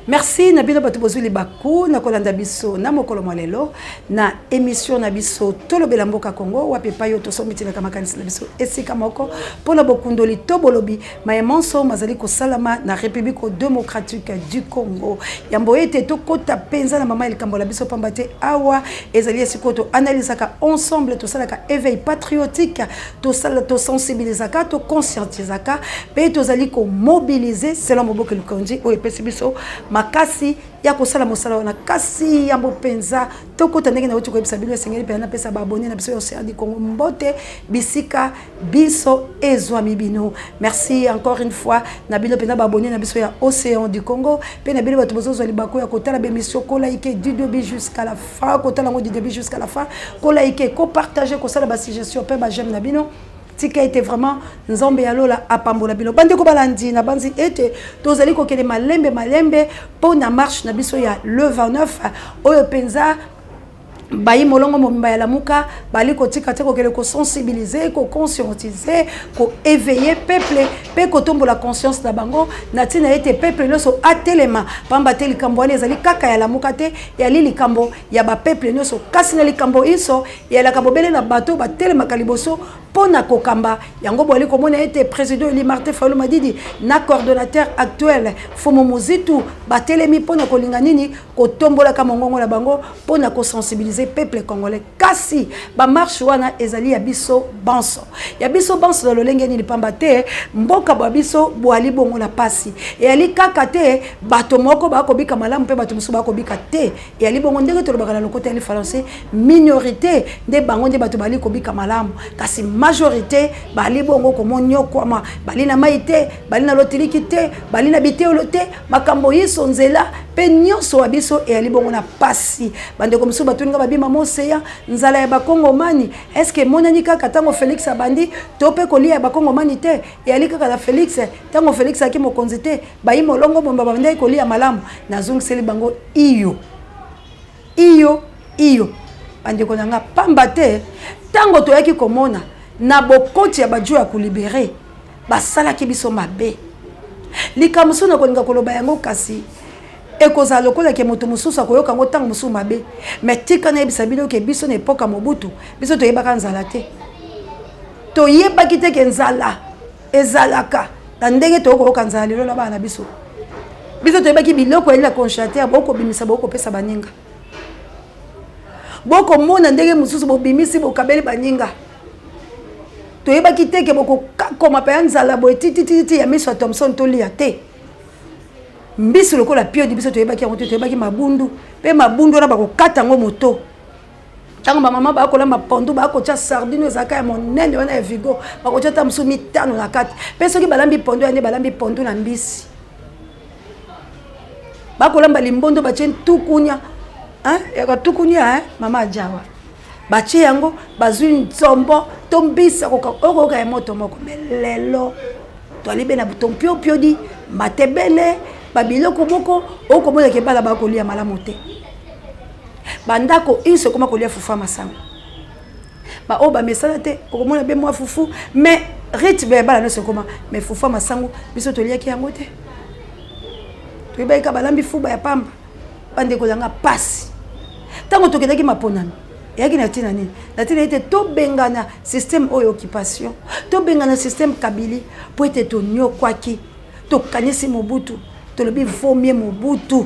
Merci na bino bato bozwi libaku na kolanda biso na mokolo mwa lelo na émission na biso Tolobela mboka Congo, wapi epai oyo tosombitilaka makanisi na biso esika moko mpo na bokundoli to bolobi maye manso mazali kosalama na République démocratique du Congo. Yambo ete tokota mpenza na mama ya likambo na biso, pamba te awa ezali esika oyo toanalysaka ensemble, tosalaka éveil patriotique, tosala, tosensibilisaka, toconscientisaka mpe tozali komobilize selon moboke lukonzi oyo epesi biso makasi ya kosala mosala wana. Kasi yambo mpenza tokota, ndenge nauti koyebisa bino, esengeli mpenza napesa baabonnés na biso ya Océan du Congo mbote bisika biso ezwami bino. Merci encore une fois na bino mpenza baabonnés na biso ya Océan du Congo, mpe na bino bato bozozwa libaku ya kotala baémission, koliker du début jusqu'à la fin, kotala yango du début jusqu'à la fin, koliker, kopartager, kosala basuggestion mpe baj'aime na bino. Tika ete vraiment Nzambe ya lola apambola bino. Bandeko balandi, na banzi ete tozali kokende malembe malembe mpo na marche na biso ya le 29, oyo mpenza bayi molongo mobimba ya Lamuka bali kotika te kokende kosensibiliser, koconscientiser, koéveiller peuple mpe kotombola conscience na bango na ntina ete peuple nyonso atelema, pamba te likambo wana ezali kaka ya Lamuka te, eyali likambo ya bapeuple nyonso. Kasi na likambo inso eyalaka bobele na bato batelemaka liboso mpo na kokamba yango. Boali komona ete président élu Martin Fayulu Madidi na coordonnateur actuel Fumu Muzitu batelemi mpo na kolinga nini? Kotombolaka mongongo na bango mpo na kosensibiliser peuple congolais. Kasi bamarche wana ezali ya biso banso, ya biso banso na lolenge nini? Pamba te mboka bwa biso bwali bongo na pasi. Eyali kaka te bato moko bakobika malamu mpe bato mosusu bakobika te. Eyali bongo ndenge tolobaka na lokota ya lifalanse, minorité nde bango nde bato bali kobika malamu, kasi majorité bali bongo komonyokwama, bali na mai te, bali na lotiliki te, bali na biteyelo te, makambo yiso, nzela mpe nyonso wa biso eyali bongo na pasi. Bandeko mosusu batuninga babima moseya nzala ya bakongomani, est-ce emonani kaka ntango Félix abandi to mpe kolia ya bakongomani te? Eyali kaka na Félix? Ntango Félix ayaki mokonzi te, bayi molongo bomba babandaki kolia malamu? Nazongiseli bango iyo, iyo, iyo, bandeko na nga, pamba te ntango toyaki komona na bokoti ya bajo ya kolibérer, basalaki biso mabe. Likambo mosusu na kolinga koloba yango, kasi ekozala lokola ke moto mosusu akoyoka yango ntango mosusu mabe, mais tika nayebisa bino ke biso na époque ya Mobutu, biso toyebaka nzala te. Toyebaki te ke nzala ezalaka na ndenge tokoyoka nzala lelo na bana na biso. Biso toyebaki biloko yali na congélateur, bokobimisa, bokopesa baninga, bokomona ndenge mosusu bobimisi, bokabeli baninga. Toyebaki te ke bokokoma mpe ya nzala boye titititi ya miso ya Thomson, tolia te mbisi lokola piodi. Biso toyebaki yango te. Toyebaki mabundu, mpe mabundu wana bakokata yango moto. Ntango bamama bakolamba pondu, bakotya sardine ezalaka ya monene wana ya Vigo, bakotya ta mosusu mitano na kati. Mpe soki balambi pondu ya nde balambi pondu na mbisi, bakolamba limbondo, batie ntukunya yaka tukunya, mama ajawa batie yango, bazwi nzombo to mbisi okoyoka ya moto moko. Mais lelo toali be na tompiopiodi matebele, babiloko moko okomonaka ebala bakolia malamu te. Bandako inso ekoma kolia fufu ya masango. Baoyo bamesana te, okomona be mwa fufu, mais rythme ya bala nyonso ekoma mais fufu ya masango. Biso toliaki yango te, toyebaki ka balambi fuba ya pamba. Bandeko yanga, pasi. Ntango tokendaki maponami, eyaki na ntina nini? Na ntina ete tobengana système oyo occupation, tobengana système Kabila, mpo ete tonyokwaki. Tokanisi Mobutu, tolobi vomie Mobutu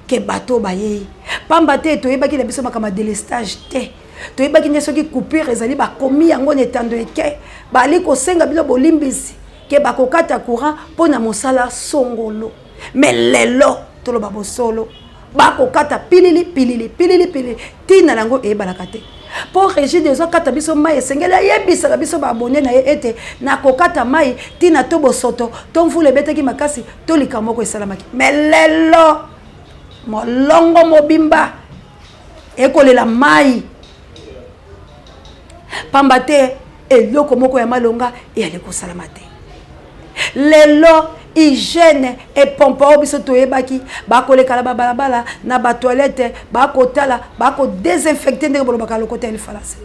ke bato bayei, pamba te toyebaki na biso makambo ya délestage te. Toyebaki nde soki coupure ezali, bakomi yango na etando eke bali kosenga bino bolimbisi ke bakokata courant mpo na mosala songolo. Mais lelo toloba bosolo, bakokata pilili pilili pilili pilili, ntina yango eyebalaka te. Mpo Régie ezokata biso mai, esengeli ayebisaka biso baabonnés na ye ete nakokata mai ntina to bosoto to mvula ebetaki makasi to likambo moko esalamaki. Mais lelo molongo mobimba ekolela mai, pamba te eloko moko ya malonga eyali kosalama te. Lelo hygiène epompa oyo biso toyebaki, bakoleka na babalabala, na batoilette, bakotala, bakodésinfecter, ndenge bolobaka lokota ya lifalanse.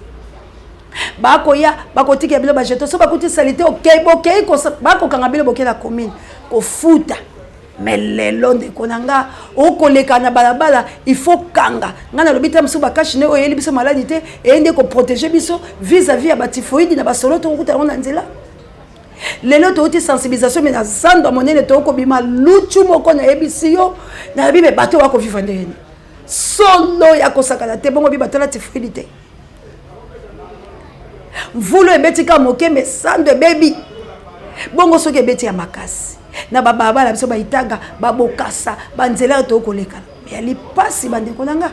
Bakoya, bakotika bino bajeton. So bakuti saleté, okei, bokei, bakokanga bino, bokei na commune kofuta. Mais lelo, ndeko na nga, okoleka na balabala, il faut kanga. Nga nalobi ta mosusu bacache-nez oyo eyeli biso maladi te, eye nde koprotéger biso vis-à-vis ya batyphoïde na basolo tokokuta yango na nzela. Lelo touti sensibilisation, mais na zando ya monene tokobima lutu moko, nayebisi yo, nayebi me bato bakovivre ndenge nini, solo ya kosakana te. Bongo bi batala typhoïde te, mvulu ebeti ka moke, mais sando ebebi. Bongo soki ebeti ya makasi na babalabala biso, baitanga, babokasa, banzela oyo tokolekana, eyali mpasi. Bandeko na nga,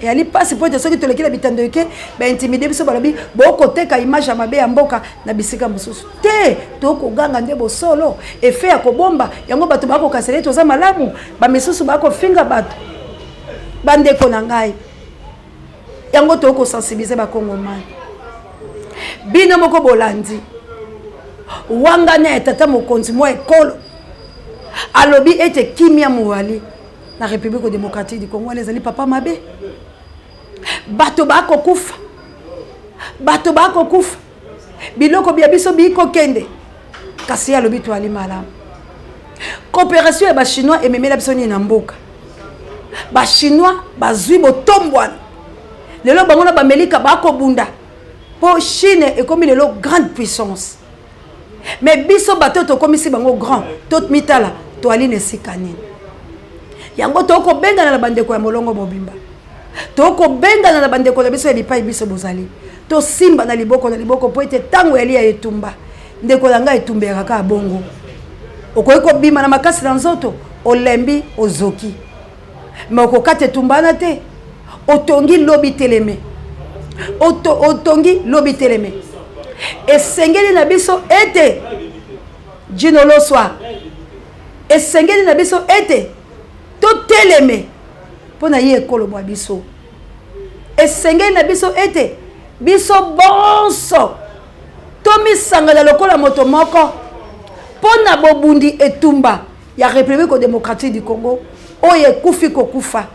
eyali mpasi po ete soki toleki na bitando eke, baintimider biso, balobi bokoteka image ya mabe ya mboka na bisika mosusu te. Tokoganga nde bosolo, efe ya kobomba yango, bato bakokasela toza malamu, bamisusu bakofinga bato. Bandeko na ngai, yango tokosensibiliser bakongomani. Bino moko bolandi wangana ya tata mokonzi mwa ekolo, alobi ete kimia moali na République démocratique du Congo. Wana ezali papa mabe. Bato bakokufa, bato bakokufa, biloko bya biso bikokende, kasi ye alobi toali malamu. Coopération ya Bachinois ememela biso nini na mboka? Bachinois bazwi botombwana lelo, bango na Bamelika bakobunda mpo Chine ekomi lelo grande puissance. Mais biso bato tokomisi bango grand, tomitala toali na esika nini? Yango tokobengana na bandeko ya molongo mobimba, tokobengana na bandeko na biso ya bipai biso bozali, tosimba na liboko na liboko, mpo ete ntango yali ya etumba, ndeko na ngai, etumba eyaka kaka bongo. Okoki kobima na makasi na nzoto, olembi, ozoki, mais okokata etumba wana te. Otongi lobi teleme, otongi lobi teleme. Esengeli na biso ete jino loswa, esengeli na biso ete toteleme mpo na ye ekolo bwa biso. Esengeli na biso ete biso bonso tomisangana lokola moto moko mpo na bobundi etumba ya République démocratique du Congo oyo ekufi kokufa,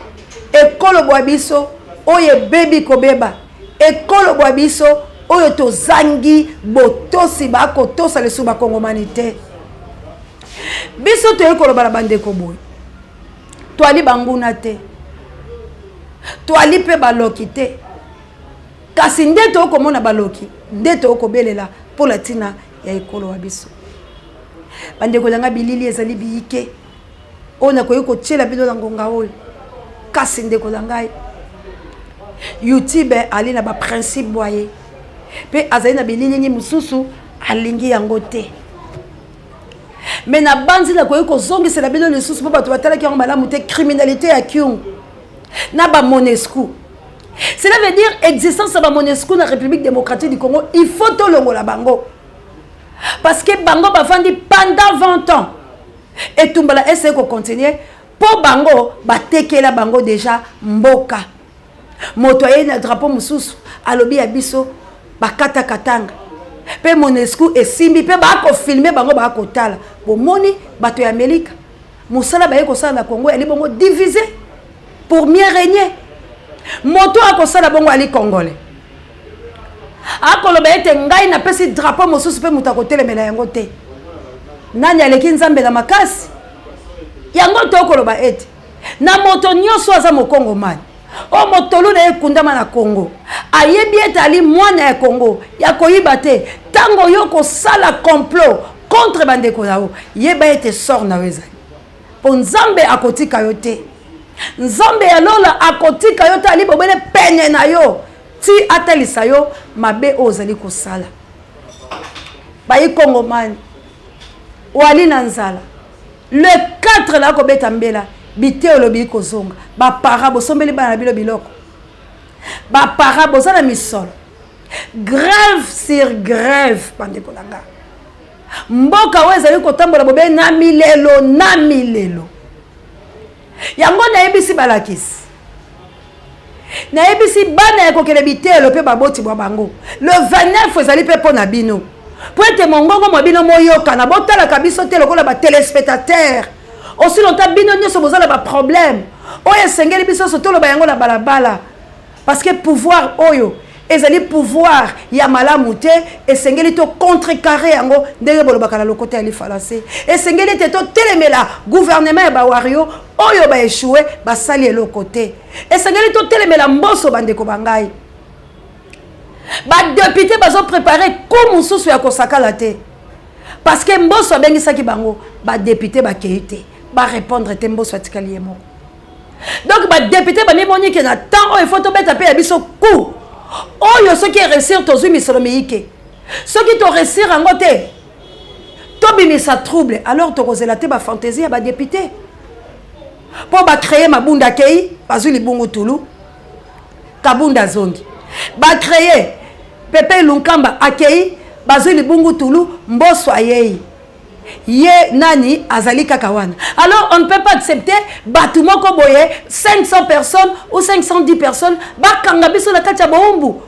ekolo bwa biso oyo ebebi kobeba, ekolo bwa biso oyo tozangi botosi, bakotosa lisusu bakongomani te. Biso toyei koloba na bandeko boye: toali banguna te, toali mpe baloki te, kasi nde tokomona baloki nde tokobelela mpo na ntina ya ekolo wa biso. Bandeko na nga, bilili ezali biyike oyo nakoki kotiela bino na ngonga oyo, kasi ndeko na ngai, YouTube ali na baprincipe boye mpe azali na bililingi mosusu alingi yango te. Mais na banzi nakoki kozongisela bino lisusu mpo bato batalaki yango malamu te. Criminalité ya Kyungu na baMONUSCO, cela veut dire existence ya baMONUSCO na République démocratique du Congo, il faut tolongola bango, parce que bango bafandi pendant 20 ans, etumba la ese kocontinuer mpo bango batekela bango déjà mboka. Moto ayei na drapeau mosusu, alobi ya biso bakatakatanga mpe MONUSCO esimbi mpe bakofilmer bango, bakotala. Bomoni bato ya Amerika, mosala baye kosala na Congo yali bongo diviser pour mieux régner. Moto akosala bongo ali Congolais, akoloba ete ngai napesi drapeau mosusu mpe moto akotelemela yango te. Nani aleki Nzambe na makasi? Yango tokoloba ete na moto nyonso aza mokongomani oyo motolu na ye ekundama na Congo, ayebi ete ali mwana ya Congo ya koyiba te. Ntango yo kosala complot contre bandeko na yo, yeba ete sort na yo ezali mpo Nzambe akotika yo te. Nzambe ya lola akotika yo te, ali bobele pene na yo ti atalisa yo mabe oyo ozali kosala. Bayi kongomani, oali na nzala. Le 4 na kobeta mbela, bite olobi kozonga. Bapara bosombeli bana na bino biloko, bapara boza na misolo, grève sur grève. Bandeko na nga, mboka oyo ezali kotambola bobe na milelo na milelo. Yango nayebisi balakisi, nayebisi bana ya kokende biteyelo mpe baboti bwa bango, le 29 ezali mpe mpo na bino, mpo ete mongongo mwa bino moyokana. Botalaka biso te lokola batéléspectateur. Aussi longtemps bino nyonso boza na baproblème oyo esengeli biso nyonso toloba yango na balabala, parce que pouvoir oyo Ezali pouvoir ya malamu te, esengeli to contrecarrer yango ndenge bolobaka na lokota ya lifalanse. Esengeli ete totelemela gouvernement ya bawario oyo ba échoué, basali eloko te. Esengeli totelemela Mboso. Bandeko ba ngai, badéputés bazoprépare coup mosusu ya kosakala te, parce que Mboso abengisaki bango, badéputés bakei te, barépondre te, Mboso atikali ye moko. Donc badéputés bamimoni ke na temps oyo, ifo tobeta mpe ya biso coup oyo. Soki eréussir, tozwi misolo miyike. Soki toréussir yango te, tobimisa trouble. Alors tokozela te bafantaisie ya badéputés mpo bacréer Mabunda akei, bazwi libungu tulu, Kabunda azongi. Bacréer Pepe Lunkamba akei, bazwi libungu tulu, Mboso ayei, ye nani azali kaka wana. Alors on ne peut pas accepter bato moko boye, 500 personnes ou 510 personnes, bakanga biso na kati ya bowumbu,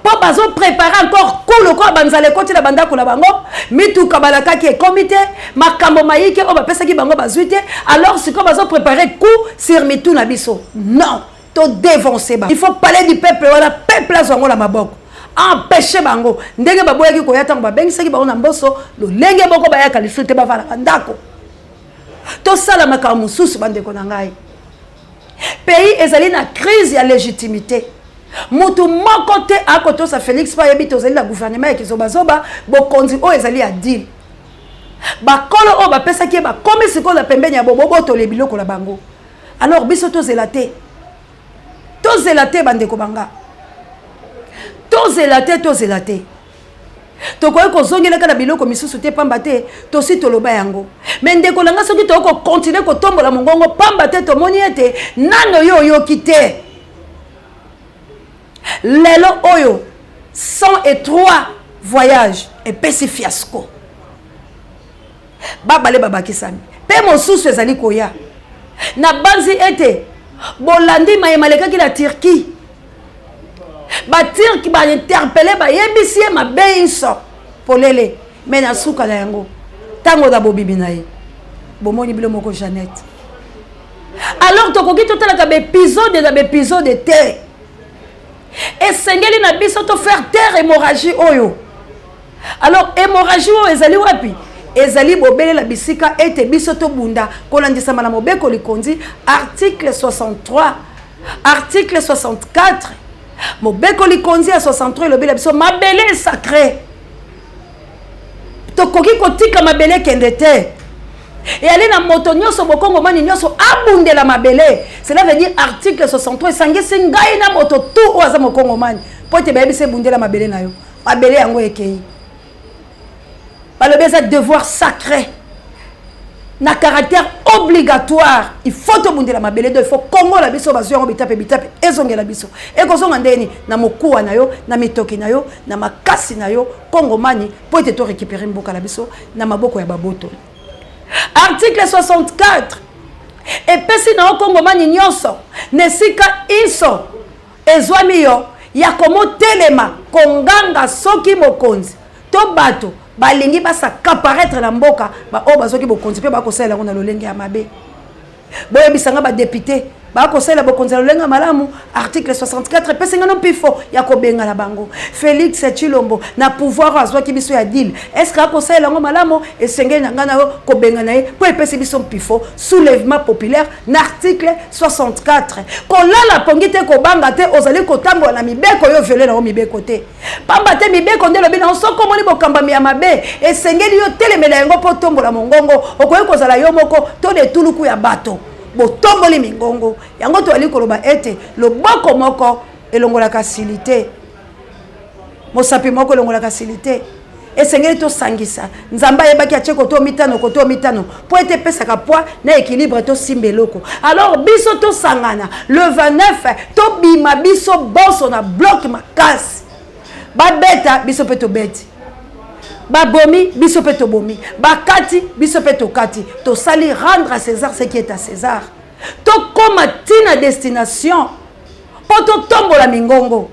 mpo bazoprépare encore coup. Lokola banzala ekoti na bandako na bango, mituka balakaki ekomi te, makambo mayike oyo bapesaki bango bazwi te. Alors sikoyo bazoprépare coup sur mitu na biso. Non, todénonce ba, il faut Palais du peuple wana, peuple azwa yango na maboko, empêche bango ndenge baboyaki koya ntango babengisaki bango na Mboso. Lolenge moko bayaka lisusu te, bavanda bandako, tosala makambo mosusu. Bandeko na ngai, pays ezali na crise ya légitimité. Mutu moko te akotosa Félix, mpo ayebi tozali na gouvernement ya kizobazoba. Bokonzi oyo ezali ya deal. Bakolo oyo bapesaki ye bakomi sikoyo na pembeni ya bobobotole biloko na bango. Alors biso tozela te, tozela te, bandeko banga, tozela te, tozela te. Tokoki kozongelaka na biloko misusu te, pamba te tosi toloba yango. Mais ndeko na nga, soki tokoki kocontinuer kotombola mongongo, pamba te tomoni ete nano yo oyoki te. Lelo oyo 103 voyage epesi fiasco, babale babakisami mpe mosusu ezali koya. Nabanzi ete bolandi mayema alekaki na Turquie. Baturcs bainterpeller, bayebisi ye mabe inso polele. Mais na suka na yango, ntango na bobibi na ye, bomoni bino moko Jeannette. Alors tokoki totalaka baépisode na baépisode te. Esengeli na biso tofaire taire hémorragie oyo. Alors hémorragie oyo ezali wapi? Ezali bobelela bisika ete biso tobunda kolandisama na mobeko likonzi, article 63, article 64. Mobeko likonzi ya 63 elobela biso mabele sacré. Tokoki kotika mabele ekende te. Eyali na moto nyonso, bokongomani nyonso abundela mabele. Cela veut dire article 63 esangisi ngai na moto tu oyo aza mokongomani, mpo ete bayebisi ebundela mabele na yo. Mabele yango ekei, balobi eza devoir sacré na caractère obligatoire. Il faut tobundela mabele. Donc il faut kongola biso bazwi yango bitape bitape, ezongela biso. Ekozonga ndeni? Na mokuwa na yo, na mitoki na yo, na makasi na yo kongomani, mpo ete torécupérer mboka na biso na maboko ya babotoli. Article 64 epesi na yo kongomani nyonso na esika inso ezwami yo ya komotelema konganga soki mokonzi to bato balingi bas'accaparer na mboka, baoyo bazwaki bokonzi mpe bakosalela yango na lolenge ya mabe. Boyebisanga, badéputés bakosalela bokonzi ya lolenge ya malamu? Article 64 epesi ngano mpifo ya kobengana bango. Félix Tshilombo na pouvoir azwaki biso ya deal, est ce que akosalela yango malamu? Esengeli na ngai na yo kobengana ye, mpo epesi biso mpifo soulèvement populaire na article 64. Kolala pongi te, kobanga te, ozali kotambola na mibeko, yo viole nango mibeko te, pamba te mibeko nde elobi nango soki omoni bokambami ya mabe, esengeli yo telemela yango mpo otombola mongongo. Okoki kozala yo moko to na etuluku ya bato, botomboli mingongo yango. Toyali koloba ete loboko moko elongolaka sili te, mosapi moko elongolaka sili te. Esengeli tosangisa. Nzambe ayebaki atie koto mitano, koto mitano, mpo ete epesaka poids na équilibre, tosimba eloko. Alors biso tosangana le 29, tobima biso bonso na bloc makasi. Babeta biso mpe tobeti, babomi biso mpe tobomi, bakati biso mpe tokati. Tosali rendre à César ce qui est à César. Tokóma ntina destination mpo totombola mingongo.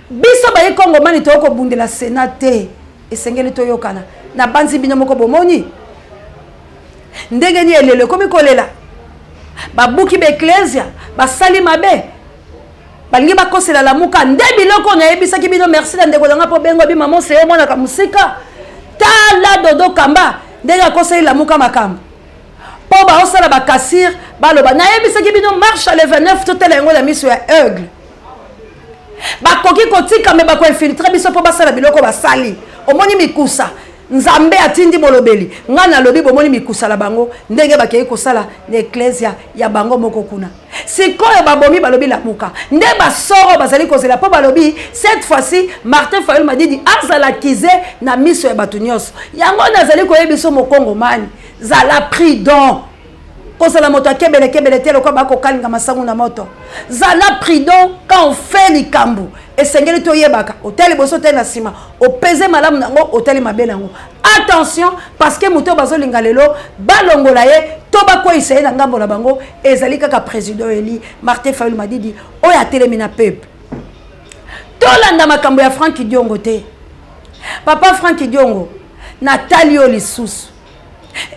Biso bayi kongomani toyei kobundela Sénat te. Esengeli toyokana. Na banzi bino moko bomoni ndenge nini elelo ekomi kolela. Babuki baeklesia, basali mabe. Balingi bakosela Lamuka nde biloko nayebisaki bino. Merci na ndeko na nga mpo bengo bi mama Oseyo omonaka mosika. Tala Dodo Kamba ndenge akoseli Lamuka makambo mpo baosala bakasire baloba nayebisaki bino marche le 29 totala yango na miso ya aigle. Bakoki kotika me bakoinfiltre biso mpo basala biloko basali. Omoni mikusa Nzambe atindi molobeli ngai nalobi, bomoni mikusa na bango ndenge bakei kosala na eklesia ya bango moko kuna. Sikoyo babomi balobi Lamuka nde basoro bazali kozela mpo balobi cette fois-ci Martin Fayulu Madidi azala kize na miso ya bato nyonso. Yango nazali koyebi biso mokongomani, zala prudent, kozala moto akebelekebele te lokola bakokalinga masangu na moto. Zala prudent quand on fait likambo, esengeli toyebaka otali liboso, otali na nsima, opese malamu nango, otali mabe nango. Attention, parce que moto oyo bazolinga lelo balongola ye to bakweyisa ye na ngambo na bango ezali kaka président eli Martin Fayulu Madidi oyo atelemi na peuple. Tolanda makambo ya Frank Diongo te. Papa Frank Diongo, natali yo lisusu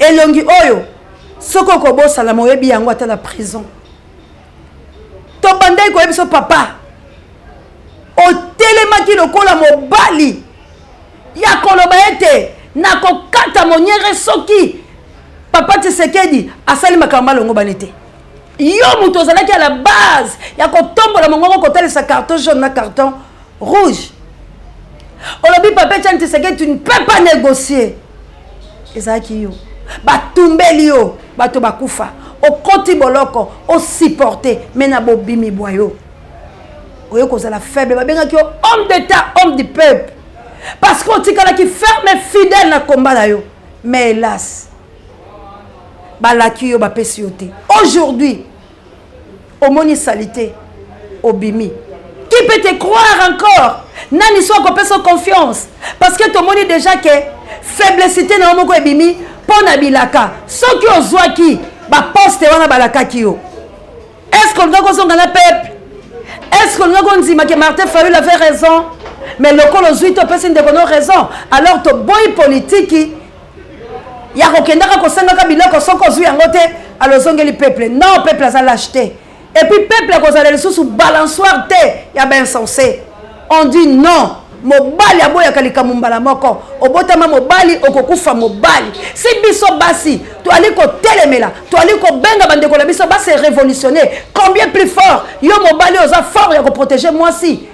elongi oyo, soki okobosana moyebi yango ata na prison tobandaki koyebi biso. Papa, otelemaki lokola mobali ya koloba ete nakokata moniere soki papa Tshisekedi asali makambo malongobani te. Yo moto ozalaki à la base ya kotombola mongongo, kotalisa carton jaune na carton rouge. Olobi papa Etienne Tshisekedi, tu ne peux pas négocier. Ezalaki yo, batumbeli yo, bato bakufa, okoti boloko, osupporte. Me na bobimi bwa yo, oye kozala faible. Babengaki yo homme d'état, homme du peuple, parce que otikalaki ferme, fidèle na komba na yo. Mais hélas, balaki yo, bapesi yo te. Aujourd'hui omoni salité, obimi. Qui peut te croire encore? Nani so akopesa confiance? Parce que tomoni déjà ke faiblessité na yo moko ebimi mpo na bilaka. Soki ozwaki baposte wana balakaki yo, est ce que olingaki kozonga na peuple? Est ce que olingaki kondima ke Martin Fayulu avait raison? Mais lokola ozwi te, opesi ndeko no raison. Alors toboyi politiki ya kokendaka kosengaka biloko, soki ozwi yango te alozongeli peuple. Non, peuple aza lâche te, et puis peuple akozala lisusu balançoire te ya bainsensé. On dit non. Mobali aboyaka likambo mbala moko. Obotama mobali, okokufa mobali. Si biso basi toali kotelemela, toali kobenga bandeko na biso base révolutionner, combien plus fort yo mobali oza fort ya koprotéger mwasi?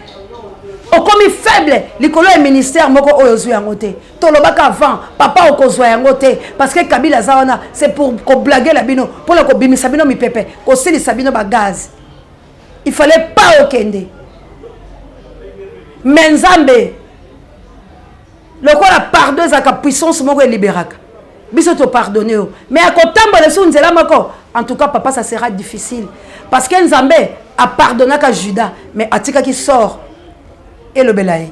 Okomi faible likolo ya ministère moko oyo ozwi yango te. Tolobaka avant, papa, okozwa yango te parce que Kabila aza wana, c'est pour koblaguer bino, mpona kobimisa bino mipepe, kosilisa bino bagaz. Il fallait pas okende. Mais Nzambe, lokola pardon ezalaka puissance moko elibéraka biso, topardonne yo. Mais akotambola esu nzela moko, en tout cas papa, ça sera difficile, parce que Nzambe apardonnaka Judas, mais atikaki sort elobela ye.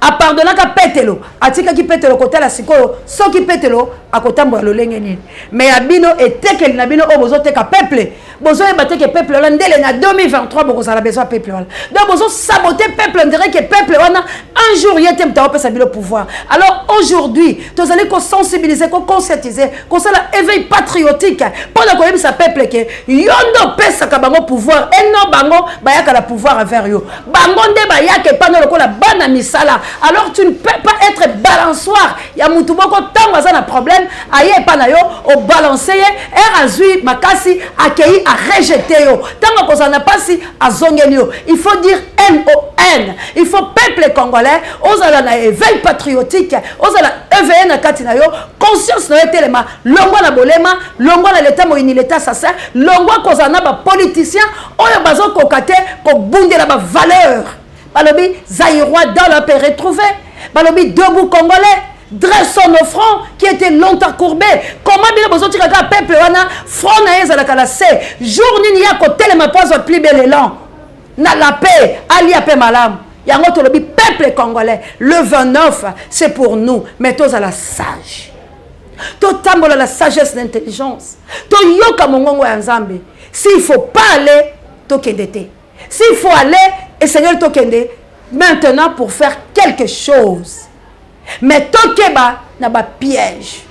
Apardonnaka Petelo, atikaki Petelo kotala sikoyo soki Petelo akotambola lolenge nini. Mais ya bino, etekeli na bino oyo bozoteka peuple, bozoyeba te ke peuple wana ndele na 2023 bokozala besoin peuple wana. Donc bozosabote peuple, on dirait que peuple wana un jour ye te moto akopesa bino pouvoir. Alors aujourd'hui tozali kosensibiliser, koconscientiser, kosala éveil patriotique mpona koyebisa peuple ke yo nde opesaka bango pouvoir eno, bango bayaka na pouvoir envers yo. Bango nde bayaka epano lokola bana misala. Alors tu ne peux pas être balançoire ya mutu moko. Ntango aza na problème, aye epa na yo, obalance ye. Ere azwi makasi, akei arejeter yo. Ntango akozala na mpasi, azongeli yo. Il faut dire non. Il faut peuple congolais ozala na éveil patriotique, ozala éveillé na kati na yo, conscience na yo etelema. Longwa na bolema, longwa na leta moyini, leta assassin, longwa kozala na bapoliticien oyo bazokoka te kobundela bavaleur. Balobi Zaïrois dans la paix retrouvée, balobi debout congolais, dressons nos fronts qui étaient longtemps courbés. Comment bino bozotika kaka peuple wana front na ye ezalaka na se? Jour nini ya kotelema mpo azwa plus bel élan na la paix, alia mpe malamu? Yango tolobi peuple congolais, le 29 c'est pour nous, mais tozala sage, totambola la sagesse, l'intelligence, toyoka mongongo ya Nzambe. S'il faut pas aller, tokende te. S'il faut aller, esengeli tokende maintenant pour faire quelque chose. Mais tokeba na bapiège.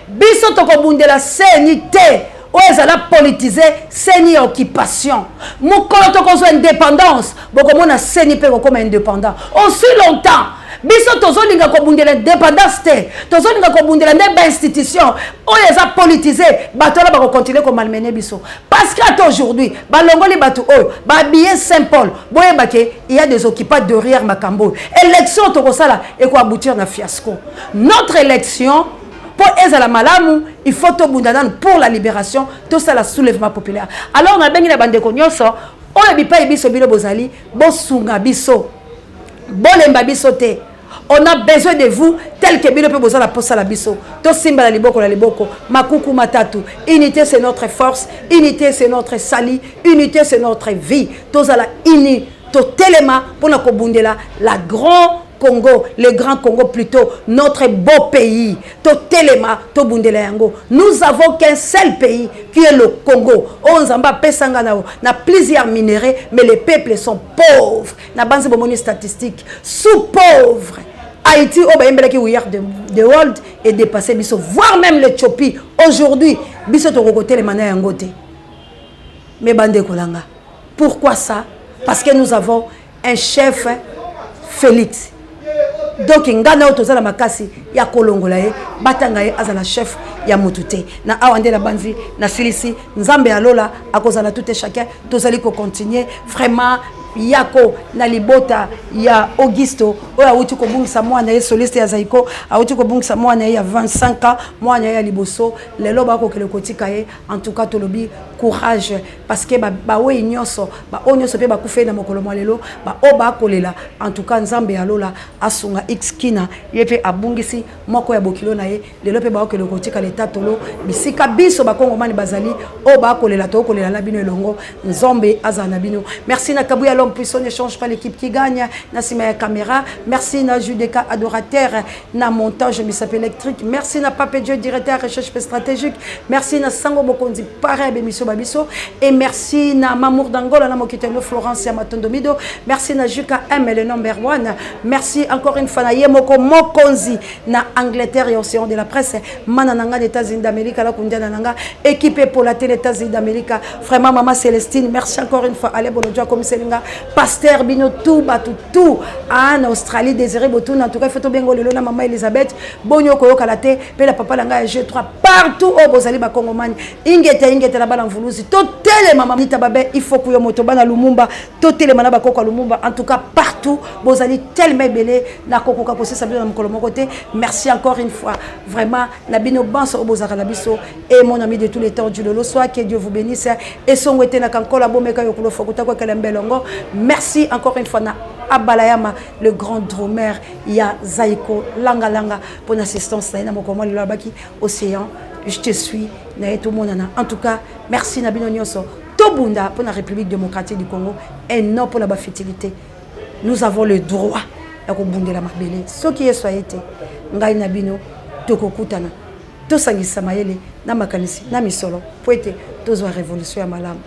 Biso tokobundela seni te. oyo ezala politise, CENI ya occupation. Mokolo tokozwa indépendance, bokomona CENI mpe kokoma indépendant. Aussi longtemps biso tozolinga kobundela indépendance te, tozolinga kobundela nde bainstitution oyo eza politise, bato wana bakocontinuer komalmener biso. Parce que ata aujourd'hui balongoli bato oyo bahabillé Saint Paul, boyeba ke il y a des occupants derrière makambo oyo. Élection tokosala ekoaboutir na fiasco. Notre élection, mpo ezala malamu, il faut tobunda nanu pour la libération, tosala soulèvement populaire. Alors nabengi na bandeko nyonso oyo bipai biso bino bozali, bosunga biso, bolemba biso te. On a besoin de vous, tel que bino mpe bozala posala biso. Tosimba na liboko na liboko, makuku matatu. Unité, c'est notre force. Unité, c'est notre salut. Unité, c'est notre vie. Tozala uni, totelema mpona kobundela la grand Congo, le grand Congo plutôt, notre beau pays. Totelema, tobundela yango. Nous avons qu'un seul pays qui est le Congo. Oyo Nzambe apesanga na na plusieurs minéraux, mais les peuples sont pauvres. Na banzi bomoni statistique, sous pauvres. Haïti, oyo bayembelaki "We are the world", est dépassé biso, voire même l'Éthiopie. Aujourd'hui, biso tokokotelema na yango te. Mais bandeko nanga, pourquoi ça? Parce que nous avons un chef, Félix. Donc ngai na oyo toza na makasi ya kolongola ye, batanga ye azala chef ya motu te. Na awa nde na banzi nasilisi. Nzambe ya lola akozala tout et chacun. Tozali kocontinuer vraiment yako na libota ya Augusto oyo awuti kobungisa mwana ye, soliste ya Zaiko. Awuti kobungisa mwana ye ya 25 ans, mwana ye ya liboso. Lelo bakokele kotika ye. En tout cas, tolobi courage, parce que bawei nyonso, baoyo nyonso mpe bakufeli na mokolo mwa lelo, baoyo bakolela. En tout cas, Nzambe ya lola asunga x kina ye mpe abungisi moko ya bokilo na ye. Lelo mpe bakokele kotika leta tolo bisika biso bakongomani bazali oyo bakolela, tokolela na bino elongo. Nzambe azala na bino. Merci na Kabuya, l'homme puissant, ne change pas, l'équipe qui gagne, na nsima ya caméra. Merci na Judeka adorateur na montage misape électrique. Merci na Pape Dieu, directeur recherche stratégique. Merci na Sango Mokonzi, parrain bémission babiso. Et merci na Mamour d'Angola, na mokitano Florence ya Matondo Mido. Merci na Juka M, le number one. Merci encore une fois na ye moko Mokonzi na Angleterre et océan de la presse, mana nanga des États-Unis d'Amérique, ala kundia na nanga équipé pour la télé États-Unis d'Amérique. Vraiment, maman Célestine, merci encore une fois. Allez bolodja komiselinga pasteur bino tout bato tout en Australie, Désiré Botuna. En tout cas, faut tobengo lelo na maman Elisabeth bonyo koyokala te mpe na papa na ngai ya G3, partout oyo bozali bakongomani. Ingete, ingete na bana mvuluzi, totelema. Mamita babe, il faut kuyo moto bana Lumumba, totelema na bakoko ya Lumumba. En tout cas, partout bozali tellement ebele, nakokoka kosisa bino na mokolo moko te. Merci encore une fois vraiment na bino banso oyo bozalaka na biso. Et mon ami de tous les temps du lolo soit, que Dieu vous bénisse. Esongo ete na kankola bomeka yokolo fokuta kwekele mbelongo. Merci encore une fois na Abalayama, le grand drummer ya Zaiko Langa Langa, pour l'assistance na ye na mokolo mwa lelo. Abaki océan, je te suis na ye, tomonana. En tout cas, merci na bino nyonso. Tobunda pour la République démocratique du Congo et non pour la bafutilité. Nous avons le droit ya kobundela mabele. Soki Yesu aye te, ngai na bino tokokutana, tosangisa mayele na makanisi na misolo po ete tozwa révolution ya malamu.